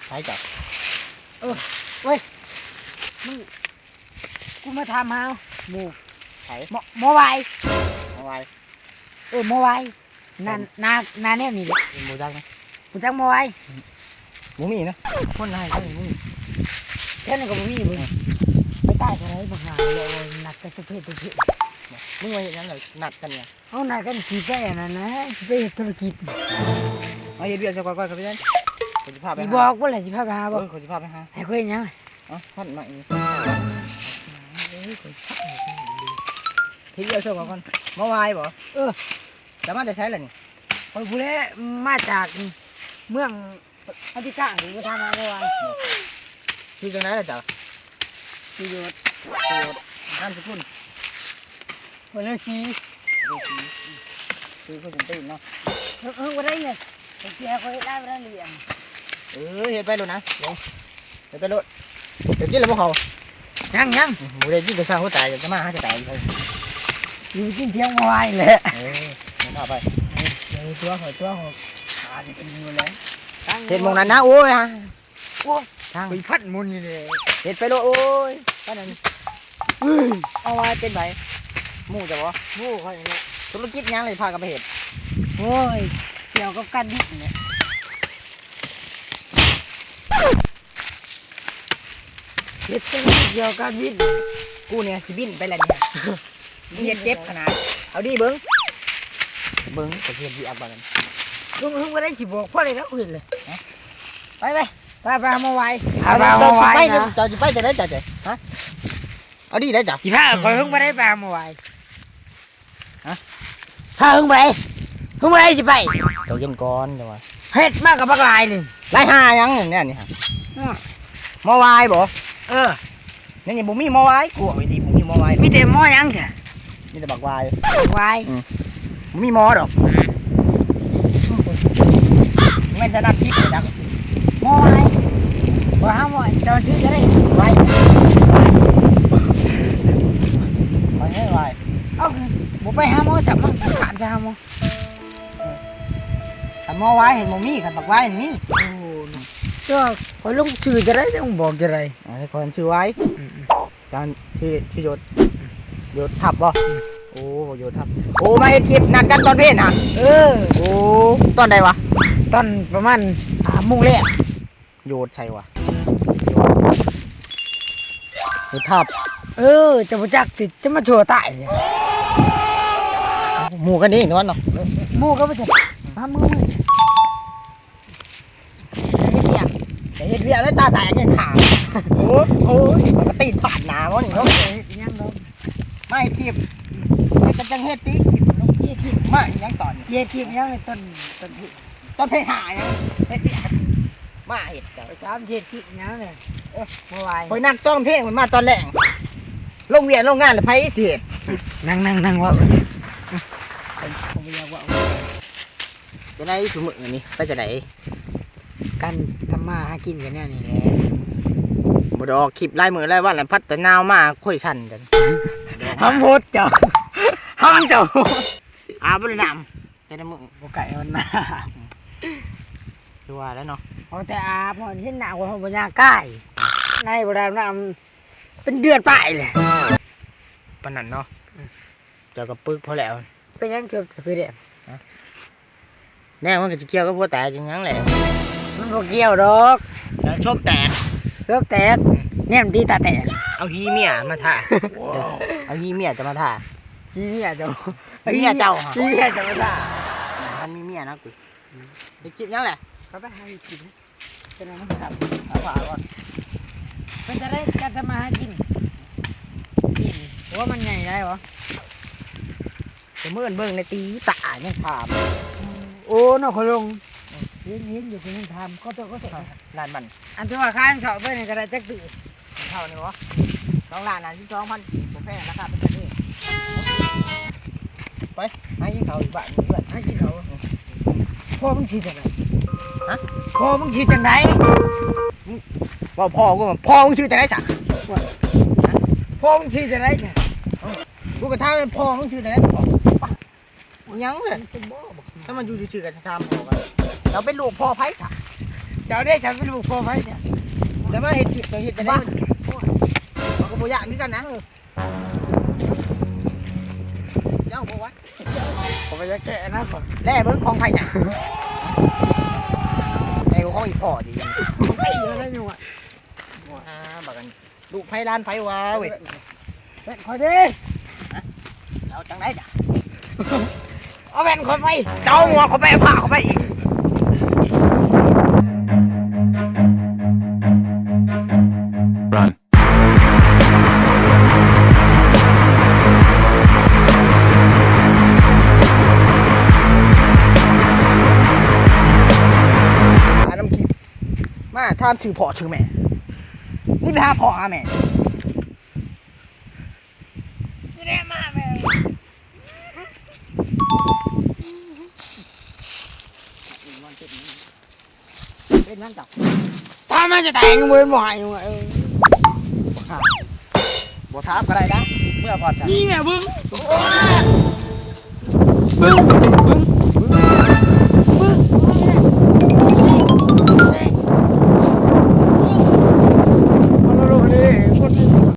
ໃຜເຈົ້າ? ເອີ ເວີຍ ມຶງ ກູມາຖາມຫາໝູ່ ໃຜ? ໝໍ ໝໍວາຍ ໝໍວາຍ ເອີ ໝໍວາຍ ໜ້າ ໜ້າ ໜ້າແນວນີ້ແຫຼະ ບໍ່ຈັກນະ ບໍ່ຈັກໝໍວາຍ ບໍ່ມີນະ ຄົນໃຫ້ເຂົາບໍ່ມີ ແຖວນັ້ນກໍບໍ່ມີເບິ່ງ ໄປຕາຍເທົ່າໃດບັກຫ່າ ນັດກັນທຸກເພດທຸກເພດ ມຶງວ່າເຮັດຫຍັງ ນັດກັນຫຍັງ? ເຮົານັດກັນຊິໄປອັນນັ້ນນະ ຊິໄປເຮັດທຸລະກິດ ມາເຮັດວຽກຊະກ່ອນ ຂ້ອຍໄປ ຂ້ອຍຊິພາໄປ ຊິບອກບໍ່ລະ ຊິພາໄປຫາບໍ່? ເອີ ຂ້ອຍຊິພາໄປຫາ ໃຫ້ຂ້ອຍເຮັດຫຍັງ? ເອົ້າ ພັດມາອີກ ເຮັດວຽກຊະກ່ອນ ໝໍວາຍບໍ່? ເອີ ເຈົ້າມາແຕ່ໃສລະນີ້? ຂ້ອຍຜູ້ແລະ ມາຈາກເມືອງ ອາທິການ ມາຖາມຫາໝໍວາຍ ຊື່ຈັ່ງໃດລະເຈົ້າ? ຊື່ໂຍດ ຊື່ໂຍດ ນາມສະກຸນ? ໂອເລສີ ໂອເລສີ ຊື່ຄົນສົນຕີນເນາະ ເອີ ເອີ ບໍ່ໄດ້ເຮັດ ເຮັດແກ່ຂ້ອຍເຮັດໄດ້ບໍ່ໄດ້ເລີຍ ເອີ ເຮັດໄປໂລດນະ ເຮັດໄປໂລດ ໄດ້ກິນແລ້ວບໍ່ເຂົ້າ? ຍັງ ຍັງ ບໍ່ໄດ້ກິນກໍຊ່າງ ຫົວຕາຍ ຈະມາຫາຈະຕາຍ ຢູ່ກິນທ່ຽງບໍ່ໄຫວແຫຼະ ເອີ ເຂົ້າໄປ ເອີ ຕົວຂ້ອຍ ຕົວຂ້ອຍ ຕາຈະກິນຢູ່ແລ້ວ ເຮັດໝ່ອງນັ້ນນະ ໂອ້ຍ ໂອ້ຍ ທາງ ໄປພັດໝົດນີ້ແຫຼະ ເຮັດໄປໂລດ ໂອ້ຍ ປານນັ້ນ ເອີ ເອົາວ່າເປັນໃຜ? ໝູ່ເຈົ້າບໍ່? ໝູ່ຂ້ອຍແຫຼະ ທຸລະກິດຫຍັງເລີຍພາກັນໄປເຮັດ? ໂອ້ຍ ກ່ຽວກັບການບິນແຫຼະ ເຮັດຈັ່ງໃດກ່ຽວກັບບິນ? ກູນີ້ຊິບິນໄປແລ້ວນີ້ ມຶງເຮັດເຈັບຂະໜາດ ເອົາດີເບິ່ງ ເບິ່ງ ຂ້ອຍຊິເຮັດວຽກບາດນັ້ນ ເບິ່ງ ເບິ່ງບໍ່ໄດ້ຊິບອກ ພໍແລ້ວ ເຫັນເລີຍ ໄປ ໄປ ໄປ ໄປຫາໝໍວາຍ ພາໄປຫາໝໍວາຍນະ ເຈົ້າຊິໄປຈັ່ງໃດເຈົ້າ ຮະ ເອົາດີໄດ໋ເຈົ້າ ຊິພາຂ້ອຍເບິ່ງບໍ່ໄດ້ ໄປຫາໝໍວາຍ ຮະ ພາເພິ່ນໄປ ເພິ່ນບໍ່ໄດ້ຊິໄປ ໃຈເຢັນກ່ອນ ຈັ່ງວ່າ ເຮັດມາກັບບັກຫຼາຍນີ້ ຫຼາຍຫາຫຍັງແນວນີ້ຫະ ໝໍວາຍບໍ່? ເອີ ໃນນີ້ບໍ່ມີໝໍວາຍ ກວມອີ່ຫຼີ ບໍ່ມີໝໍວາຍ ມີແຕ່ໝໍຫຍັງຊະ? ມີແຕ່ບັກວາຍ ບັກວາຍ ອືມ ບໍ່ມີໝໍດອກ ແມ່ນແຕ່ນັດຜິດຈັກ ໝໍວາຍ ບໍ່ຫາໝໍ ເຈົ້າຊື່ຈະໄດ້ວາຍ ໄປໃຫ້ວາຍ ເອົ້າ ບໍ່ໄປຫາໝໍ ຈັບມັນຂ້າມຈະຫາໝໍ ເອີ ຄັນໝໍວາຍເຫັນບໍ່ມີ ຄັນບັກວາຍນີ້ມີ ໂອ້ ເຈົ້າ ຂ້ອຍລົງຊື່ຈະໄດ້ ຕ້ອງບອກຈະໄດ້ ເອີ ຂ້ອຍຊື່ວາຍ ອືມໆ ຈານທີ່ ທີ່ໂຍດ ໂຍດທັບບໍ່? ອືມ ໂອ້ ໂຍດທັບ ໂອ້ ມາເຮັດຄລິບນັດກັນຕອນເພນຫະ? ເອີ ໂອ້ ຕອນໃດວະ? ຕອນປະມານຫ້າໂມງແລງ ໂຍດໃສວະ? ໂຍດ ໂຍດທັບ ເອີ ເຈົ້າບໍ່ຈັກຕິ ຈະມາຊົ່ວຕາຍ ໝູ່ກັນເອງນອນເນາະ ໝູ່ກັນບໍ່ຈັກ ຫາມື້ ເຮັດວຽກ ຈະເຮັດວຽກແລ້ວຕາແຕກຍັງຂາດ ໂອ້ຍ ໂອ້ຍ ມັນກໍຕີນປາດໜ້າບໍ່ນີ້ເນາະ ເຮັດຫຍັງດອກ ມາເຮັດຄລິບ ເຮັດກໍຈັ່ງເຮັດຕິ ເຮັດຄລິບ ມາອີຫຍັງຕອນນີ້ ເຮັດຄລິບຫຍັງໃນຕົ້ນ ຕົ້ນເພ ຕົ້ນເພຫາຫຍັງ ເຮັດວຽກ ມາເຮັດເຈົ້າ ໄປຕາມເຮັດຄລິບຫຍັງນີ້ ເອີ ເມື່ອວານ ຂ້ອຍນັດຕ້ອງເພງມັນມາຕອນແລງ ລົງວຽກລົງງານແລ້ວໃຜຊິເຮັດ ນັ່ງ ນັ່ງ ນັ່ງເວົ້າ ຂ້ອຍບໍ່ຢາກເວົ້າ ຈັ່ງໃດຊຸມື້ນີ້ ໄປຈັ່ງໃດ? ການທຳມາຫາກິນກໍແນວນີ້ແຫຼະ ບໍ່ໄດ້ອອກຄລິບຫຼາຍມື້ຫຼາຍວັນແລ້ວ ພັດແຕ່ໜາວມາ ໂຄຍສັ່ນຈັ່ງ ຫຳໂພດເຈົ້າ ຫຳເຈົ້າ ອາບບໍ່ໄດ້ນ້ຳແຕ່ລະມື້ ບໍ່ໄກຮອດນາ ຄືວ່າແຫຼະເນາະ ເອົາແຕ່ອາບ ເຫັນໜ້າກໍບໍ່ຢາກກາຍ ໃນບໍ່ໄດ້ອາບນ້ຳ ເປັນເດືອນປາຍແຫຼະ ປານນັ້ນເນາະ ອືມ ເຈົ້າກໍປຶກພໍແລ້ວ ເປັນຫຍັງເກີບຄືແດງ ຮະ ແນວມັນກໍຊິກ່ຽວກັບຜົວແຕກອີຫຍັງແຫຼະ ມັນບໍ່ກ່ຽວດອກ ເຈົ້າສົບແຕກ ສົບແຕກ ແນມຕີຕາແຕກ ເອົາຮີເມຍມາທາ ເອົາຮີເມຍເຈົ້າມາທາ ຮີເມຍເຈົ້າ ຮີເມຍເຈົ້າ ຮີເມຍເຈົ້າມາທາ ມັນມີເມຍນະກູ ໄປຄິດຫຍັງແຫຼະ ເຂົ້າໄປຫາກິນ ເປັນຫຍັງມັນຄັນ ຫາຜ້າກ່ອນ ເປັນຈັ່ງໃດການທຳມາຫາກິນ? ໂອ້ ມັນໃຫຍ່ໄດ້ບໍ່? ຈະເມີນເບິ່ງໃນຕີຕາຍັງຖາມ ໂອ້ ນ້ອງຂອງລົງ ເຫັນ ເຫັນຢູ່ ເພິ່ນຍັງຖາມ ຂໍໂທດ ຂໍໂທດ ຮ້ານມັນ ອັນທີ່ວ່າຂາຍເຊົ້າໄປນີ້ກໍໄດ້ຈັກຕື້? ເທົ່ານີ້ບໍ່? ສອງລ້ານຫ້າສິບສອງພັນກີບ ບໍ່ແພງ ລາຄາເປັນກັນເອງ ໄປ ຫາກິນເຂົ້າຢູ່ບ້ານເພື່ອນ ຫາກິນເຂົ້າ ພໍ່ມຶງຊື່ຈັ່ງໃດ? ຮະ? ພໍ່ມຶງຊື່ຈັ່ງໃດ? ເວົ້າພໍ່ກູ ພໍ່ມຶງຊື່ຈັ່ງໃດຊະ? ພໍ່ມຶງຊື່ຈັ່ງໃດ? ເອົ້າ ກູກໍຖາມພໍ່ມຶງຊື່ຈັ່ງໃດ? ອີຫຍັງເລີຍ ມັນເປັນບໍ່ ຖ້າມັນຢູ່ຊື່ໆກໍຖາມພໍ່ກັນ ເຈົ້າເປັນລູກພໍ່ໃຜຊະ? ເຈົ້າເດ້ ເຈົ້າເປັນຜູ້ກໍ່ໄຟເນຍ ແຕ່ວ່າເຮັດຄລິບ ເຈົ້າເຮັດໄດ້ ເຂົາກໍບໍ່ຢາກຄືກັນນະ ເຈົ້າບໍ່ວ່າ ເຂົາບໍ່ຢາກແກະນະ ແລເບິ່ງຂອງໃຜນະ ແລຂອງອີ່ພໍ່ຕິ ໄປຢູ່ໄດ້ຢູ່ອະ ອ່າ ບັກອັນ ລູກໃຜຫຼານໃຜວະເວີຍ ແວ່ນຂ້ອຍເດ້ ເອົາຈັ່ງໃດຈະ ເອົາແວ່ນຂ້ອຍໄປ ເຈົ້າເອົາໝວກຂ້ອຍໄປ ເອົາຜ້າຂ້ອຍໄປອີກ Run. ອັນນຳຄລິບ ມາຖາມຊື່ພໍ່ຊື່ແມ່ ນີ້ໄປຫາພໍ່ຫາແມ່ ນີ້ແຫຼະມາແມ່ ເປັນຫຍັງເຈົ້າ? ຖາມມາຈະໄດ້ ຍັງບໍ່ເຫັນບໍ່ໃຫ້ ເອີ ບໍ່ຖາມກໍໄດ້ນະ ເມືອກ່ອນ ນີ້ແຫຼະເບິ່ງ ເບິ່ງ ເບິ່ງ